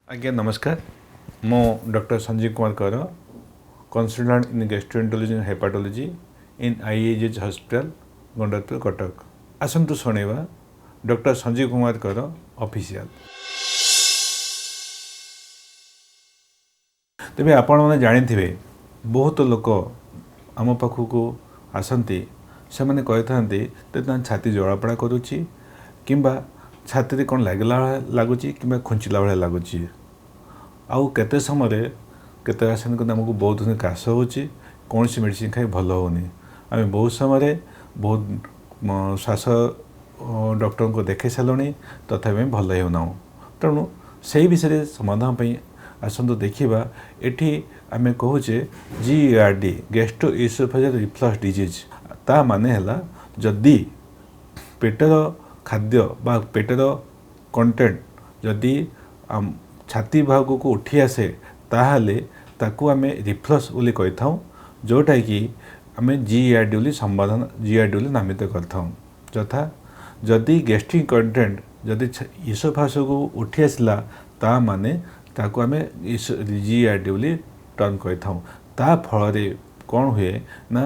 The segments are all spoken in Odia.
ଆଜ୍ଞା ନମସ୍କାର। ମୁଁ doctor Sanjeev Kumar Kar, consultant in gastroenterology and hepatology in IAGH hospital, Gandatpur, Cuttack. ଆସନ୍ତୁ ଶୁଣିବା ଡକ୍ଟର ସଞ୍ଜୀବ କୁମାର କର ଅଫିସିଆଲ। ତେବେ ଆପଣମାନେ ଜାଣିଥିବେ, ବହୁତ ଲୋକ ଆମ ପାଖକୁ ଆସନ୍ତି, ସେମାନେ କହିଥାନ୍ତି ଯେ ତାଙ୍କ ଛାତି ଜଳାପୋଡ଼ା କରୁଛି କିମ୍ବା ଛାତିରେ କ'ଣ ଲାଗିଲା ଭଳିଆ ଲାଗୁଛି କିମ୍ବା ଖୁଞ୍ଚିଲା ଭଳିଆ ଲାଗୁଛି। ଆଉ କେତେ ସମୟରେ କେତେ ଆସନ୍ତି, ଆମକୁ ବହୁତ ଦିନ କାଶ ହେଉଛି, କୌଣସି ମେଡ଼ିସିନ ଖାଇ ଭଲ ହେଉନି। ଆମେ ବହୁତ ସମୟରେ ବହୁତ ଶ୍ୱାସ ଡକ୍ଟରଙ୍କୁ ଦେଖାଇ ସାରିଲୁଣି, ତଥାପି ଆମେ ଭଲ ହେଉନାହୁଁ। ତେଣୁ ସେଇ ବିଷୟରେ ସମାଧାନ ପାଇଁ ଆସନ୍ତୁ ଦେଖିବା। ଏଠି ଆମେ କହୁଛେ GERD, gastro oesophageal reflux disease. ତା ମାନେ ହେଲା, ଯଦି ପେଟର ଖାଦ୍ୟ ବା ପେଟର କଣ୍ଟେଣ୍ଟ ଯଦି ଛାତି ଭାଗକୁ ଉଠି ଆସେ, ତାହେଲେ ତାକୁ ଆମେ ରିଫ୍ଲକ୍ସ ବୋଲି କହିଥାଉ, ଯେଉଁଟାକି ଆମେ GERD ବୋଲି ସମ୍ବୋଧନ, GERD ବୋଲି ନାମିତ କରିଥାଉ। ଯଥା ଯଦି ଗ୍ୟାଷ୍ଟ୍ରିକ୍ କଣ୍ଟେଣ୍ଟ ଯଦି ଇସୋଫାସକୁ ଉଠି ଆସିଲା, ତା ମାନେ ତାକୁ ଆମେ GERD ବୋଲି ଟର୍ମ କରିଥାଉ। ତା ଫଳରେ କ'ଣ ହୁଏ ନା,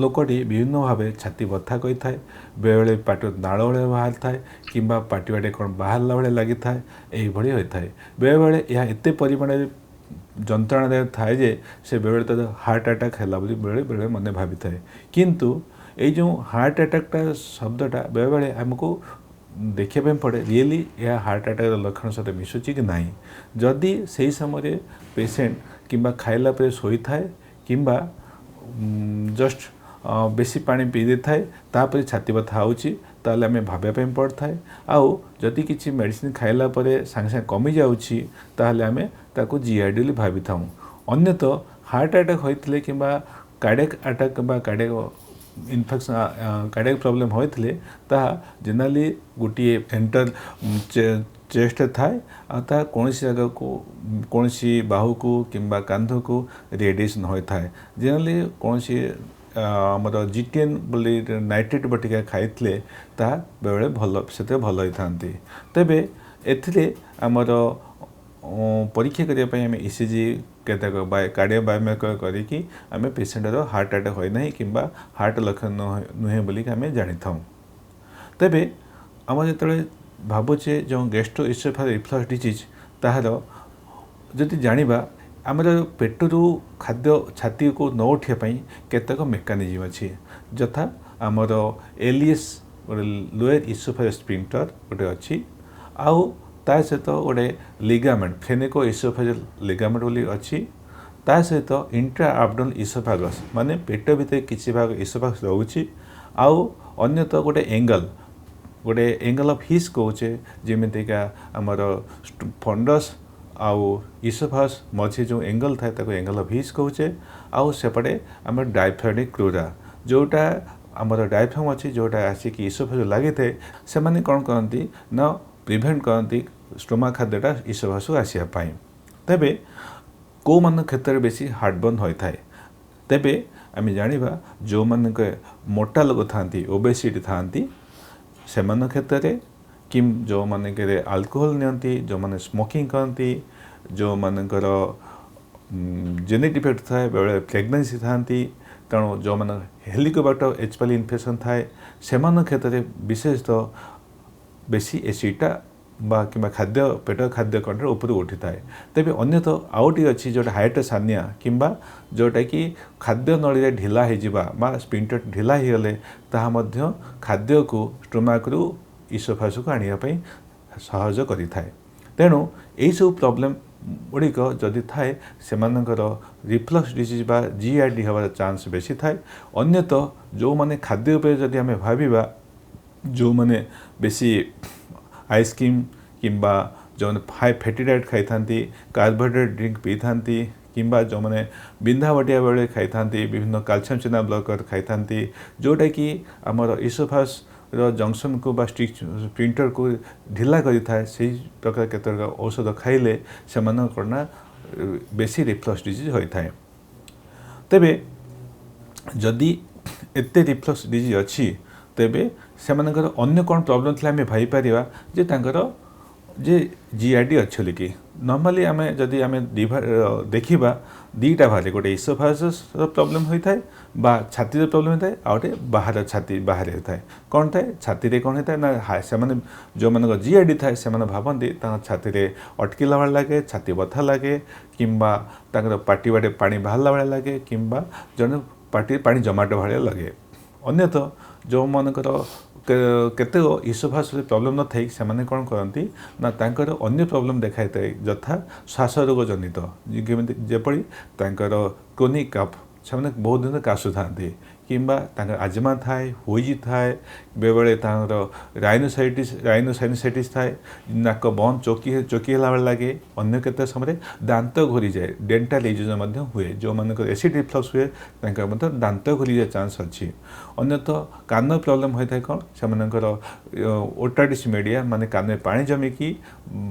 ଲୋକଟି ବିଭିନ୍ନ ଭାବେ ଛାତି ବଥା କରିଥାଏ, ବେଳେବେଳେ ପାଟିରୁ ନାଳ ଭଳିଆ ବାହାରିଥାଏ କିମ୍ବା ପାଟି ବାଟେ କ'ଣ ବାହାରିଲା ଭଳିଆ ଲାଗିଥାଏ, ଏହିଭଳି ହୋଇଥାଏ। ବେଳେବେଳେ ଏହା ଏତେ ପରିମାଣରେ ଯନ୍ତ୍ରଣାଦାୟକ ଥାଏ ଯେ ସେ ବେଳେବେଳେ ତାର ହାର୍ଟ ଆଟାକ୍ ହେଲା ବୋଲି ବେଳେ ବେଳେ ମନେ ଭାବିଥାଏ। କିନ୍ତୁ ଏଇ ଯେଉଁ ହାର୍ଟ ଆଟାକ୍ଟା ଶବ୍ଦଟା ବେଳେବେଳେ ଆମକୁ ଦେଖିବା ପାଇଁ ପଡ଼େ, ରିଏଲି ଏହା ହାର୍ଟ ଆଟାକ୍ର ଲକ୍ଷଣ ସହିତ ମିଶୁଛି କି ନାହିଁ। ଯଦି ସେହି ସମୟରେ ପେସେଣ୍ଟ କିମ୍ବା ଖାଇଲା ପରେ ଶୋଇଥାଏ କିମ୍ବା ଜଷ୍ଟ ବେଶୀ ପାଣି ପିଇ ଦେଇଥାଏ, ତାପରେ ଛାତି ବଥା ହେଉଛି, ତାହେଲେ ଆମେ ଭାବିବା ପାଇଁ ପଡ଼ିଥାଏ। ଆଉ ଯଦି କିଛି ମେଡ଼ିସିନ ଖାଇଲା ପରେ ସାଙ୍ଗେ ସାଙ୍ଗେ କମିଯାଉଛି, ତାହେଲେ ଆମେ ତାକୁ GERD ବୋଲି ଭାବିଥାଉ। ଅନ୍ୟତ ହାର୍ଟ ଆଟାକ୍ ହୋଇଥିଲେ କିମ୍ବା କାର୍ଡ଼ିଆକ୍ ଆଟାକ୍ କିମ୍ବା କାର୍ଡ଼ିଆକ୍ ଇନଫେକ୍ସନ୍, କାର୍ଡ଼ିଆକ୍ ପ୍ରୋବ୍ଲେମ୍ ହୋଇଥିଲେ, ତାହା ଜେନେରାଲି ଗୋଟିଏ ସେଣ୍ଟର ଚେଷ୍ଟରେ ଥାଏ ଆଉ ତାହା କୌଣସି ଜାଗାକୁ, କୌଣସି ବାହୁକୁ କିମ୍ବା କାନ୍ଧକୁ ରେଡ଼ିଏସନ୍ ହୋଇଥାଏ। ଜେନେରାଲି କୌଣସି ଆମର GTN ବୋଲି ନାଇଟ୍ରେଟ୍ ବଟିକା ଖାଇଥିଲେ ତାହା ବେଳେବେଳେ ଭଲ, ସେଥିରେ ଭଲ ହୋଇଥାନ୍ତି। ତେବେ ଏଥିରେ ଆମର ପରୀକ୍ଷା କରିବା ପାଇଁ ଆମେ ECG, କେତେକ କାର୍ଡ଼ିଓ ବାୟୋମାର୍କର କରିକି ଆମେ ପେସେଣ୍ଟର ହାର୍ଟ ଆଟାକ୍ ହୋଇନାହିଁ କିମ୍ବା ହାର୍ଟ ଲକ୍ଷଣ ନୁହେଁ ବୋଲିକି ଆମେ ଜାଣିଥାଉ। ତେବେ ଆମେ ଯେତେବେଳେ ଭାବୁଛେ ଯେଉଁ ଗ୍ୟାଷ୍ଟ୍ରୋ ଇସୋଫାଗିଆଲ ରିଫ୍ଲକ୍ସ ଡିଜିଜ୍, ତାହାର ଯଦି ଜାଣିବା, ଆମର ପେଟରୁ ଖାଦ୍ୟ ଛାତିକୁ ନ ଉଠିବା ପାଇଁ କେତେକ ମେକାନିଜିମ୍ ଅଛି। ଯଥା ଆମର LES, ଗୋଟେ ଲୋୟର ଇସୋଫାଗିଆଲ ସ୍ଫିଙ୍କ୍ଟର ଗୋଟେ ଅଛି, ଆଉ ତା ସହିତ ଗୋଟେ ଲିଗାମେଣ୍ଟ, ଫ୍ରେନିକୋ ଇସୋଫାଜିଆଲ ଲିଗାମେଣ୍ଟ ବୋଲି ଅଛି। ତା ସହିତ ଇଣ୍ଟ୍ରା ଆବଡୋମିନାଲ ଇସୋଫାଗସ୍, ମାନେ ପେଟ ଭିତରେ କିଛି ଭାଗ ଇସୋଫାଗସ୍ ରହୁଛି। ଆଉ ଅନ୍ୟତ ଗୋଟେ ଏଙ୍ଗଲ ଅଫ୍ his କହୁଛେ, ଯେମିତିକା ଆମର ଫଣ୍ଡସ୍ ଆଉ ଇସୋଫାସ୍ ମଝି ଯେଉଁ ଏଙ୍ଗଲ ଥାଏ, ତାକୁ ଏଙ୍ଗଲ ଅଫ୍ his କହୁଛେ। ଆଉ ସେପଟେ ଆମର ଡାଇଫ୍ରାମାଟିକ୍ କ୍ରୁରା, ଯେଉଁଟା ଆମର ଡାଇଫ୍ରାମ୍ ଅଛି, ଯେଉଁଟା ଆସିକି ଇସୋଫାସ୍ ଲାଗିଥାଏ, ସେମାନେ କ'ଣ କରନ୍ତି ନା ପ୍ରିଭେଣ୍ଟ କରନ୍ତି ଷ୍ଟୋମା ଖାଦ୍ୟଟା ଇସୋଫାସକୁ ଆସିବା ପାଇଁ। ତେବେ କେଉଁମାନଙ୍କ କ୍ଷେତ୍ରରେ ବେଶୀ ହାର୍ଟବର୍ନ ହୋଇଥାଏ? ତେବେ ଆମେ ଜାଣିବା, ଯେଉଁମାନଙ୍କ ମୋଟା ଲୋକ ଥାଆନ୍ତି, ଓବେସିଟି ଥାଆନ୍ତି, ସେମାନଙ୍କ କ୍ଷେତ୍ରରେ, କି ଯେଉଁମାନଙ୍କରେ ଆଲକୋହଲ ନିଅନ୍ତି, ଯେଉଁମାନେ ସ୍ମୋକିଂ କରନ୍ତି, ଯେଉଁମାନଙ୍କର ଜେନେଟିକ୍ ଡିଫେକ୍ଟ ଥାଏ, ବେଳେବେଳେ ପ୍ରେଗନେନ୍ସି ଥାଆନ୍ତି, ତେଣୁ ଯେଉଁମାନଙ୍କ ହେଲିକୋବାକ୍ଟର ଏଚ୍ ପାଇଲୋରି ଇନଫେକ୍ସନ୍ ଥାଏ, ସେମାନଙ୍କ କ୍ଷେତ୍ରରେ ବିଶେଷତଃ ବେଶୀ ଏସିଡ଼ଟା ବା କିମ୍ବା ଖାଦ୍ୟ, ପେଟ ଖାଦ୍ୟ କଣ୍ଟେଣ୍ଟ ଉପରକୁ ଉଠିଥାଏ। ତେବେ ଅନ୍ୟତ ଆଉ ଗୋଟିଏ ଅଛି, ଯେଉଁଟା ହାଇଆଟସ୍ ହାର୍ନିଆ କିମ୍ବା ଯେଉଁଟାକି ଖାଦ୍ୟ ନଳୀରେ ଢିଲା ହେଇଯିବା ବା ସ୍ଫିଙ୍କ୍ଟର ଢିଲା ହେଇଗଲେ, ତାହା ମଧ୍ୟ ଖାଦ୍ୟକୁ ଷ୍ଟୋମାକରୁ ଇସୋଫାସକୁ ଆଣିବା ପାଇଁ ସହଜ କରିଥାଏ। ତେଣୁ ଏଇସବୁ ପ୍ରୋବ୍ଲେମ୍ ଗୁଡ଼ିକ ଯଦି ଥାଏ, ସେମାନଙ୍କର ରିଫ୍ଲକ୍ସ ଡିଜିଜ୍ ବା GERD ହେବାର ଚାନ୍ସ ବେଶୀ ଥାଏ। ଅନ୍ୟତ ଯେଉଁମାନେ ଖାଦ୍ୟ ଉପରେ ଯଦି ଆମେ ଭାବିବା, ଯେଉଁମାନେ ବେଶୀ ଆଇସ୍କ୍ରିମ୍ କିମ୍ବା ଯେଉଁମାନେ ହାଇ ଫ୍ୟାଟି ଡାଏଟ୍ ଖାଇଥାନ୍ତି, କାର୍ବୋହାଇଡ୍ରେଟ୍ ଡ୍ରିଙ୍କ ପିଇଥାନ୍ତି, କିମ୍ବା ଯେଉଁମାନେ ବିନ୍ଧା ବଟିକା ବେଳେ ଖାଇଥାନ୍ତି, ବିଭିନ୍ନ କାଲସିୟମ୍ ଚ୍ୟାନେଲ୍ ବ୍ଲକର ଖାଇଥାନ୍ତି, ଯେଉଁଟାକି ଆମର ଇସୋଫାସର ଜଙ୍କସନ୍କୁ ବା ସ୍ଫିଙ୍କ୍ଟରକୁ ଢିଲା କରିଥାଏ, ସେଇ ପ୍ରକାର କେତେକ ଔଷଧ ଖାଇଲେ ସେମାନଙ୍କର ନା ବେଶୀ ରିଫ୍ଲକ୍ସ ଡିଜିଜ୍ ହୋଇଥାଏ। ତେବେ ଯଦି ଏତେ ରିଫ୍ଲକ୍ସ ଡିଜିଜ୍ ଅଛି, ତେବେ ସେମାନଙ୍କର ଅନ୍ୟ କ'ଣ ପ୍ରୋବ୍ଲେମ୍ ଥିଲେ ଆମେ ଭାବିପାରିବା ଯେ ତାଙ୍କର ଯେ ଜିଆର୍ଡି ଅଛି ବୋଲିକି। ନର୍ମାଲି ଆମେ ଯଦି ଆମେ ଦେଖିବା, ଦୁଇଟା ବାହାରେ, ଗୋଟେ ଇସୋଫାଗସର ପ୍ରୋବ୍ଲେମ୍ ହୋଇଥାଏ ବା ଛାତିର ପ୍ରୋବ୍ଲେମ୍ ହୋଇଥାଏ, ଆଉ ଗୋଟେ ବାହାର ଛାତି ବାହାରେ ହୋଇଥାଏ। କ'ଣ ଥାଏ ଛାତିରେ? କ'ଣ ହେଇଥାଏ ନା, ସେମାନେ ଯେଉଁମାନଙ୍କ ଜିଆର୍ଡି ଥାଏ, ସେମାନେ ଭାବନ୍ତି ତାଙ୍କ ଛାତିରେ ଅଟକିଲା ଭଳିଆ ଲାଗେ, ଛାତି ବଥା ଲାଗେ, କିମ୍ବା ତାଙ୍କର ପାଟି ବାଟେ ପାଣି ବାହାରିଲା ଭଳିଆ ଲାଗେ, କିମ୍ବା ଜଣେ ପାଟିରେ ପାଣି ଜମାଟ ଭଳିଆ ଲାଗେ। ଅନ୍ୟତଃ ଯେଉଁମାନଙ୍କର କେତେକ ଇସୋଫାଗସରେ ପ୍ରୋବ୍ଲେମ୍ ନଥାଇ, ସେମାନେ କ'ଣ କରନ୍ତି ନା, ତାଙ୍କର ଅନ୍ୟ ପ୍ରୋବ୍ଲେମ୍ ଦେଖାଇଥାଏ, ଯଥା ଶ୍ୱାସ ରୋଗ ଜନିତ, ଯେମିତି ଯେପରି ତାଙ୍କର କ୍ରୋନିକ୍ କଫ୍, ସେମାନେ ବହୁତ ଦିନ କାଶୁଥାନ୍ତି, କିମ୍ବା ତାଙ୍କର ଆଜମା ଥାଏ, ହୁଇଜି ଥାଏ, ବେଳେବେଳେ ତାଙ୍କର ରାଇନୋସାଇନସାଇଟିସ୍ ଥାଏ, ନାକ ବନ୍ଦ ଚୋକି ଚୋକି ହେଲା ଭଳି ଲାଗେ। ଅନ୍ୟ କେତେ ସମୟରେ ଦାନ୍ତ ଘୋରିଯାଏ, ଡେଣ୍ଟାଲ ଇରୋଜନ୍ ମଧ୍ୟ ହୁଏ। ଯେଉଁମାନଙ୍କର ଏସିଡ୍ ରିଫ୍ଲକ୍ସ ହୁଏ, ତାଙ୍କର ମଧ୍ୟ ଦାନ୍ତ ଘୋରିଯିବା ଚାନ୍ସ ଅଛି। ଅନ୍ୟତଃ କାନ ପ୍ରୋବ୍ଲେମ୍ ହୋଇଥାଏ। କ'ଣ ସେମାନଙ୍କର ଓଟାଇଟିସ୍ ମିଡ଼ିଆ, ମାନେ କାନରେ ପାଣି ଜମିକି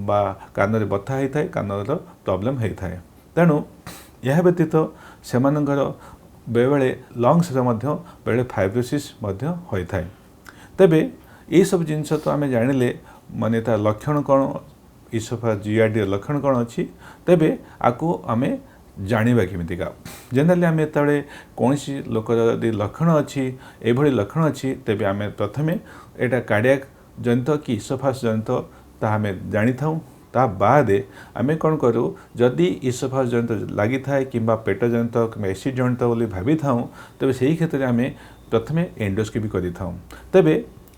ବା କାନରେ ବଥା ହେଇଥାଏ, କାନର ପ୍ରୋବ୍ଲେମ୍ ହେଇଥାଏ। ତେଣୁ ଏହା ବ୍ୟତୀତ ସେମାନଙ୍କର ବେଳେବେଳେ ଲଙ୍ଗସରେ ମଧ୍ୟ ବେଳେ ଫାଇବ୍ରୋସିସ୍ ମଧ୍ୟ ହୋଇଥାଏ। ତେବେ ଏଇସବୁ ଜିନିଷ ତ ଆମେ ଜାଣିଲେ, ମାନେ ତା ଲକ୍ଷଣ କ'ଣ, ଜିଆର୍ଡିର ଲକ୍ଷଣ କ'ଣ ଅଛି। ତେବେ ଆକୁ ଆମେ ଜାଣିବା କେମିତିକା? ଜେନେରାଲି ଆମେ ଯେତେବେଳେ କୌଣସି ଲୋକର ଯଦି ଲକ୍ଷଣ ଅଛି, ଏଭଳି ଲକ୍ଷଣ ଅଛି, ତେବେ ଆମେ ପ୍ରଥମେ ଏଇଟା କାର୍ଡ଼ିଆକ୍ ଜନିତ କି ଇସୋଫାସ୍ ଜନିତ ତାହା ଆମେ ଜାଣିଥାଉ। ତା ବାଦେ ଆମେ କ'ଣ କରୁ? ଯଦି ଇସୋଫାସ୍ ଜନିତ ଲାଗିଥାଏ କିମ୍ବା ପେଟ ଜନିତ କିମ୍ବା ଏସିଡ୍ ଜନିତ ବୋଲି ଭାବିଥାଉ, ତେବେ ସେହି କ୍ଷେତ୍ରରେ ଆମେ ପ୍ରଥମେ ଏଣ୍ଡୋସ୍କୋପି କରିଥାଉ। ତେବେ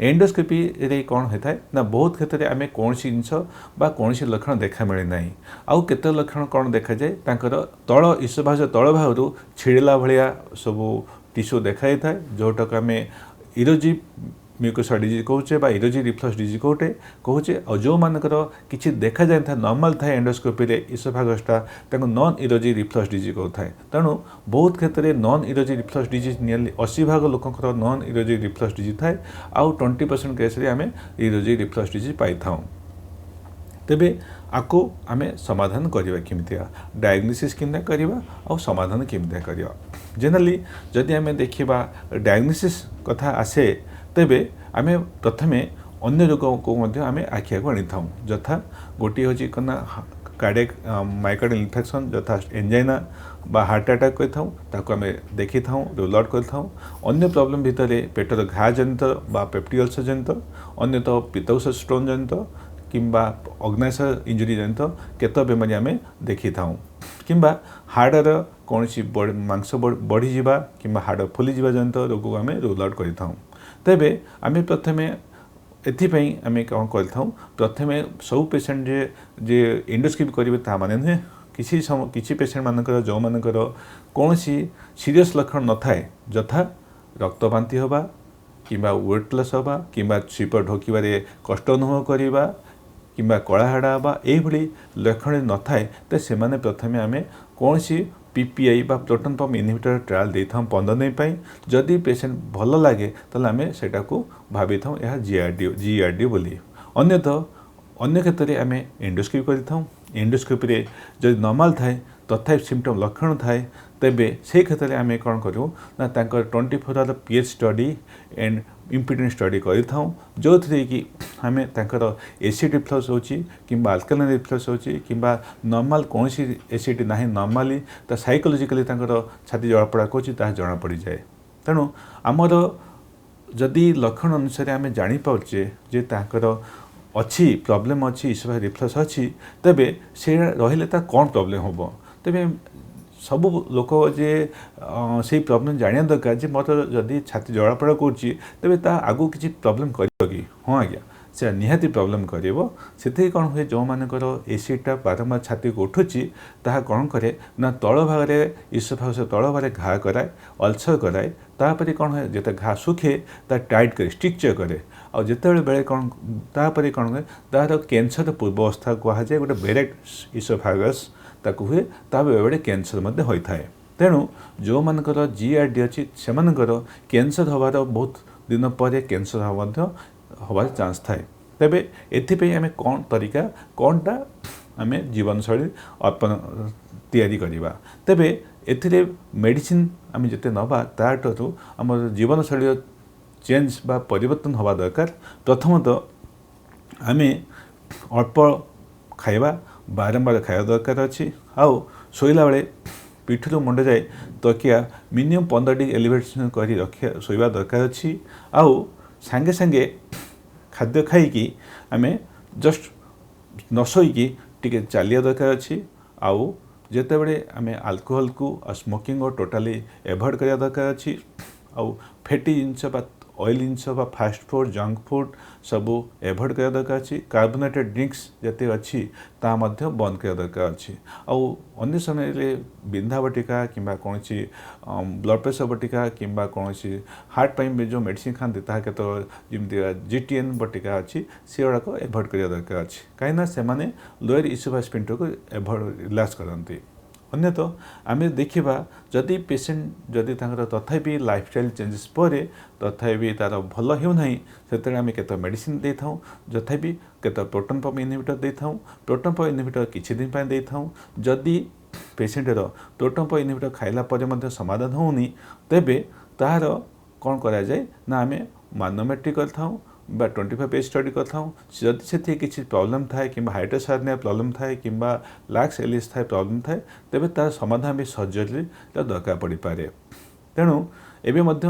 ଏଣ୍ଡୋସ୍କୋପିରେ କ'ଣ ହୋଇଥାଏ ନା, ବହୁତ କ୍ଷେତ୍ରରେ ଆମେ କୌଣସି ଜିନିଷ ବା କୌଣସି ଲକ୍ଷଣ ଦେଖା ମିଳେ ନାହିଁ। ଆଉ କେତେ ଲକ୍ଷଣ କ'ଣ ଦେଖାଯାଏ? ତାଙ୍କର ତଳ ଇସୋଫାସ୍ ତଳ ଭାଗରୁ ଛିଡ଼ିଲା ଭଳିଆ ସବୁ ଟିସ୍ୟୁ ଦେଖାଯାଇଥାଏ, ଯେଉଁଟାକୁ ଆମେ ଇରୋଜିଭ୍ ମ୍ୟୁକୋସା ଡିଜିଜ୍ କହୁଛେ ବା ଇରୋଜିଭ୍ ରିଫ୍ଲକ୍ସ ଡିଜିଜ୍ କହୁଛେ। ଆଉ ଯେଉଁମାନଙ୍କର କିଛି ଦେଖାଯାଇନଥାଏ, ନର୍ମାଲ୍ ଥାଏ ଏଣ୍ଡୋସ୍କୋପିରେ ଇସୋଫାଗସଟା, ତାଙ୍କୁ ନନ୍ ଇରୋଜିଭ୍ ରିଫ୍ଲକ୍ସ ଡିଜିଜ୍ କହୁଥାଏ। ତେଣୁ ବହୁତ କ୍ଷେତ୍ରରେ ନନ୍ ଇରୋଜିଭ୍ ରିଫ୍ଲକ୍ସ ଡିଜିଜ୍, ନିୟରଲି 80 ଭାଗ ଲୋକଙ୍କର ନନ୍ ଇରୋଜିଭ୍ ରିଫ୍ଲକ୍ସ ଡିଜିଜ୍ ଥାଏ, ଆଉ 20% କେସ୍ରେ ଆମେ ଇରୋଜିଭ୍ ରିଫ୍ଲକ୍ସ ଡିଜିଜ୍ ପାଇଥାଉ। ତେବେ ଆକୁ ଆମେ ସମାଧାନ କରିବା କେମିତିଆ? ଡାୟଗ୍ନୋସିସ୍ କେମିତିଆ କରିବା ଆଉ ସମାଧାନ କେମିତିଆ କରିବା? ଜେନେରାଲି ଯଦି ଆମେ ଦେଖିବା, ଡାୟଗ୍ନୋସିସ୍ କଥା ଆସେ, ତେବେ ଆମେ ପ୍ରଥମେ ଅନ୍ୟ ରୋଗକୁ ମଧ୍ୟ ଆମେ ଆଖିଆକୁ ଆଣିଥାଉ। ଯଥା ଗୋଟିଏ ହେଉଛି କ'ଣ ନା କାର୍ଡ଼ିଆକ୍ ମାଇକାର୍ଡ଼ିଆଲ ଇନଫେକ୍ସନ୍, ଯଥା ଏଞ୍ଜାଇନା ବା ହାର୍ଟ ଆଟାକ୍ କହିଥାଉ, ତାକୁ ଆମେ ଦେଖିଥାଉ, ରୁଲ୍ ଆଉଟ୍ କରିଥାଉ। ଅନ୍ୟ ପ୍ରୋବ୍ଲେମ୍ ଭିତରେ ପେଟର ଘା ଜନିତ ବା ପେପ୍ଟିକ୍ ଅଲସର ଜନିତ, ଅନ୍ୟତଃ ପିତ୍ତକୋଷ ଷ୍ଟୋନ୍ ଜନିତ କିମ୍ବା ଅଗ୍ନାଶୟ ଇଞ୍ଜୁରି ଜନିତ କେତେ ବେମାରୀ ଆମେ ଦେଖିଥାଉ, କିମ୍ବା ହାଡ଼ର କୌଣସି ମାଂସ ବଢ଼ିଯିବା କିମ୍ବା ହାଡ଼ ଫୁଲିଯିବା ଜନିତ ରୋଗକୁ ଆମେ ରୁଲ୍ ଆଉଟ୍ କରିଥାଉ। ତେବେ ଆମେ ପ୍ରଥମେ ଏଥିପାଇଁ ଆମେ କ'ଣ କରିଥାଉ? ପ୍ରଥମେ ସବୁ ପେସେଣ୍ଟ ଯେ ଏଣ୍ଡୋସ୍କୋପି କରିବେ ତା ମାନେ ନୁହେଁ। କିଛି କିଛି ପେସେଣ୍ଟମାନଙ୍କର, ଯେଉଁମାନଙ୍କର କୌଣସି ସିରିୟସ୍ ଲକ୍ଷଣ ନଥାଏ, ଯଥା ରକ୍ତ ବାନ୍ତି ହେବା କିମ୍ବା ୱେଟ୍ ଲସ୍ ହେବା କିମ୍ବା ଛିପ ଢୋକିବାରେ କଷ୍ଟ ଅନୁଭବ କରିବା କିମ୍ବା କଳା ଝାଡ଼ା ହେବା, ଏଇଭଳି ଲକ୍ଷଣ ନଥାଏ, ତ ସେମାନେ ପ୍ରଥମେ ଆମେ କୌଣସି ପିପିଆଇ ବା ପ୍ରୋଟନ୍ ପମ୍ପ ଇନହିବିଟର ଟ୍ରାଏଲ୍ ଦେଇଥାଉ 15 ଦିନ ପାଇଁ। ଯଦି ପେସେଣ୍ଟ ଭଲ ଲାଗେ, ତାହେଲେ ଆମେ ସେଇଟାକୁ ଭାବିଥାଉ ଏହା ଜିଆର୍ଡି ବୋଲି। ଅନ୍ୟତଃ ଅନ୍ୟ କ୍ଷେତ୍ରରେ ଆମେ ଏଣ୍ଡୋସ୍କୋପି କରିଥାଉ। ଏଣ୍ଡୋସ୍କୋପିରେ ଯଦି ନର୍ମାଲ୍ ଥାଏ, ତଥାପି ସିମ୍ପଟମ୍ ଲକ୍ଷଣ ଥାଏ, ତେବେ ସେଇ କ୍ଷେତ୍ରରେ ଆମେ କ'ଣ କରିବୁ ନା, ତାଙ୍କର 24 hour pH study and impedance study କରିଥାଉ, ଯେଉଁଥିରେ କି ଆମେ ତାଙ୍କର ଏସିଡ୍ ରିଫ୍ଲକ୍ସ ହେଉଛି କିମ୍ବା ଆଲକାଲାଇନ୍ ରିଫ୍ଲକ୍ସ ହେଉଛି କିମ୍ବା ନର୍ମାଲ୍ କୌଣସି ଏସିଡ୍ ନାହିଁ, ନର୍ମାଲି ତା ସାଇକୋଲୋଜିକାଲି ତାଙ୍କର ଛାତି ଜଳାପୋଡ଼ା କରୁଛି, ତାହା ଜଣାପଡ଼ିଯାଏ। ତେଣୁ ଆମର ଯଦି ଲକ୍ଷଣ ଅନୁସାରେ ଆମେ ଜାଣିପାରୁଛେ ଯେ ତାଙ୍କର ଅଛି ପ୍ରୋବ୍ଲେମ୍ ଅଛି, ଇସୋଫାଗସ୍ ରିଫ୍ଲକ୍ସ ଅଛି, ତେବେ ସେ ରହିଲେ ତା କ'ଣ ପ୍ରୋବ୍ଲେମ୍ ହେବ? ତେବେ ସବୁ ଲୋକ ଯେ ସେଇ ପ୍ରୋବ୍ଲେମ୍ ଜାଣିବା ଦରକାର ଯେ ମୋର ଯଦି ଛାତି ଜଳାପୋଡ଼ା କରୁଛି, ତେବେ ତା ଆଗକୁ କିଛି ପ୍ରୋବ୍ଲେମ୍ କରିବ କି? ହଁ ଆଜ୍ଞା, ସେ ନିହାତି ପ୍ରୋବ୍ଲେମ୍ କରିବ। ସେଥିରେ କ'ଣ ହୁଏ? ଯେଉଁମାନଙ୍କର ଏସିଡ଼୍ଟା ବାରମ୍ବାର ଛାତିକୁ ଉଠୁଛି, ତାହା କ'ଣ କରେ ନା, ତଳ ଭାଗରେ, ଇସୋଫାଗସ ତଳ ଭାଗରେ ଘା କରାଏ, ଅଲସର କରାଏ। ତାପରେ କ'ଣ ହୁଏ? ଯେତେ ଘା ଶୁଖେ, ତା ଟାଇଟ୍ କରେ, ଷ୍ଟ୍ରିକ୍ଚର କରେ। ଆଉ ଯେତେବେଳେ ବେଳେ କ'ଣ, ତାପରେ କ'ଣ ହୁଏ? ତାହାର କ୍ୟାନ୍ସର ପୂର୍ବ ଅବସ୍ଥା କୁହାଯାଏ, ଗୋଟେ ବେରେଟ୍ ଇସୋଫାଗସ୍ ତାକୁ ହୁଏ, ତା ବେଳେବେଳେ କ୍ୟାନ୍ସର ମଧ୍ୟ ହୋଇଥାଏ। ତେଣୁ ଯେଉଁମାନଙ୍କର ଜିଆର୍ଡି ଅଛି, ସେମାନଙ୍କର କ୍ୟାନ୍ସର ହେବାର ବହୁତ ଦିନ ପରେ କ୍ୟାନ୍ସର ମଧ୍ୟ ହେବାର ଚାନ୍ସ ଥାଏ। ତେବେ ଏଥିପାଇଁ ଆମେ କ'ଣ ତରିକା, କ'ଣଟା ଆମେ ଜୀବନଶୈଳୀ ଅର୍ପଣ ତିଆରି କରିବା? ତେବେ ଏଥିରେ ମେଡ଼ିସିନ ଆମେ ଯେତେ ନେବା, ତାଠାରୁ ଆମର ଜୀବନଶୈଳୀର ଚେଞ୍ଜ ବା ପରିବର୍ତ୍ତନ ହେବା ଦରକାର। ପ୍ରଥମତଃ ଆମେ ଅଳ୍ପ ଖାଇବା, ବାରମ୍ବାର ଖାଇବା ଦରକାର ଅଛି। ଆଉ ଶୋଇଲା ବେଳେ ପିଠିରୁ ମୁଣ୍ଡ ଯାଏ ତକିଆ ମିନିମମ୍ 15 ଡିଗ୍ରୀ ଏଲିଭେସନ୍ କରି ରଖିବା, ଶୋଇବା ଦରକାର ଅଛି। ଆଉ ସାଙ୍ଗେ ସାଙ୍ଗେ ଖାଦ୍ୟ ଖାଇକି ଆମେ ଜଷ୍ଟ ନ ଶୋଇକି ଟିକେ ଚାଲିବା ଦରକାର ଅଛି। ଆଉ ଯେତେବେଳେ ଆମେ ଆଲକୋହଲକୁ ଆଉ ସ୍ମୋକିଂ ଟୋଟାଲି ଏଭଏଡ଼ କରିବା ଦରକାର ଅଛି। ଆଉ ଫ୍ୟାଟି ଜିନିଷ ବା ଅଏଲ୍ ଜିନିଷ ବା ଫାଷ୍ଟ ଫୁଡ଼୍, ଜଙ୍କ ଫୁଡ଼୍ ସବୁ ଏଭଏଡ଼ କରିବା ଦରକାର ଅଛି। କାର୍ବୋନେଟେଡ଼ ଡ୍ରିଙ୍କସ୍ ଯେତେ ଅଛି, ତାହା ମଧ୍ୟ ବନ୍ଦ କରିବା ଦରକାର ଅଛି। ଆଉ ଅନ୍ୟ ସମୟରେ ବିନ୍ଧା ବଟିକା କିମ୍ବା କୌଣସି ବ୍ଲଡ଼ ପ୍ରେସର ବଟିକା କିମ୍ବା କୌଣସି ହାର୍ଟ ପାଇଁ ବି ଯେଉଁ ମେଡ଼ିସିନ ଖାଆନ୍ତି, ତାହା କେତେବେଳେ ଯେମିତି ଜିଟିଏନ୍ ବଟିକା ଅଛି, ସେଗୁଡ଼ାକ ଏଭଏଡ଼ କରିବା ଦରକାର ଅଛି, କାହିଁକିନା ସେମାନେ ଲୋୟର ଇସୋଫାଗସ୍ ସ୍ଫିଙ୍କ୍ଟରକୁ ଏଭଏଡ଼ ରିଲାକ୍ସ କରନ୍ତି। ଅନ୍ୟତ ଆମେ ଦେଖିବା, ଯଦି ପେସେଣ୍ଟ ଯଦି ତାଙ୍କର ତଥାପି ଲାଇଫଷ୍ଟାଇଲ୍ ଚେଞ୍ଜେସ୍ ପରେ ତଥାପି ତା'ର ଭଲ ହେଉନାହିଁ, ସେତେବେଳେ ଆମେ କେତେ ମେଡ଼ିସିନ ଦେଇଥାଉ। ତଥାପି କେତେ ପ୍ରୋଟନ୍ ପମ୍ପ ଇନହିବିଟର ଦେଇଥାଉ। ପ୍ରୋଟନ୍ ପମ୍ପ ଇନହିବିଟର କିଛି ଦିନ ପାଇଁ ଦେଇଥାଉ। ଯଦି ପେସେଣ୍ଟର ପ୍ରୋଟନ୍ ପମ୍ପ ଇନହିବିଟର ଖାଇଲା ପରେ ମଧ୍ୟ ସମାଧାନ ହେଉନି, ତେବେ ତାହାର କ'ଣ କରାଯାଏ ନା ଆମେ ମାନୋମେଟ୍ରି କରିଥାଉ ବା 25 ପେଜ୍ ଷ୍ଟଡି କରିଥାଉ। ଯଦି ସେଥିରେ କିଛି ପ୍ରୋବ୍ଲେମ୍ ଥାଏ କିମ୍ବା ହାଇଆଟସ୍ ହାର୍ନିଆ ପ୍ରୋବ୍ଲେମ୍ ଥାଏ କିମ୍ବା ଲାକ୍ସ ଇଲିୟସ୍ ଥାଏ, ପ୍ରୋବ୍ଲେମ୍ ଥାଏ, ତେବେ ତା'ର ସମାଧାନ ବି ସର୍ଜରୀ ଦରକାର ପଡ଼ିପାରେ। ତେଣୁ ଏବେ ମଧ୍ୟ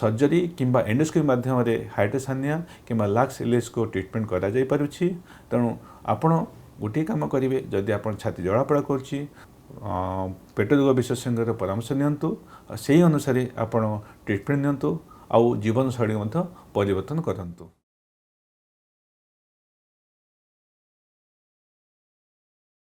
ସର୍ଜରୀ କିମ୍ବା ଏଣ୍ଡୋସ୍କୋପି ମାଧ୍ୟମରେ ହାଇଆଟସ୍ ହାର୍ନିଆ କିମ୍ବା ଲାକ୍ସ ଇଲିୟସ୍କୁ ଟ୍ରିଟମେଣ୍ଟ କରାଯାଇପାରୁଛି। ତେଣୁ ଆପଣ ଗୋଟିଏ କାମ କରିବେ, ଯଦି ଆପଣ ଛାତି ଜଳାପୋଡ଼ା କରୁଛି, ପେଟ ରୋଗ ବିଶେଷଜ୍ଞଙ୍କର ପରାମର୍ଶ ନିଅନ୍ତୁ ଆଉ ସେଇ ଅନୁସାରେ ଆପଣ ଟ୍ରିଟମେଣ୍ଟ ନିଅନ୍ତୁ ଆଉ ଜୀବନଶୈଳୀ ମଧ୍ୟ ପରିବର୍ତ୍ତନ କରନ୍ତୁ।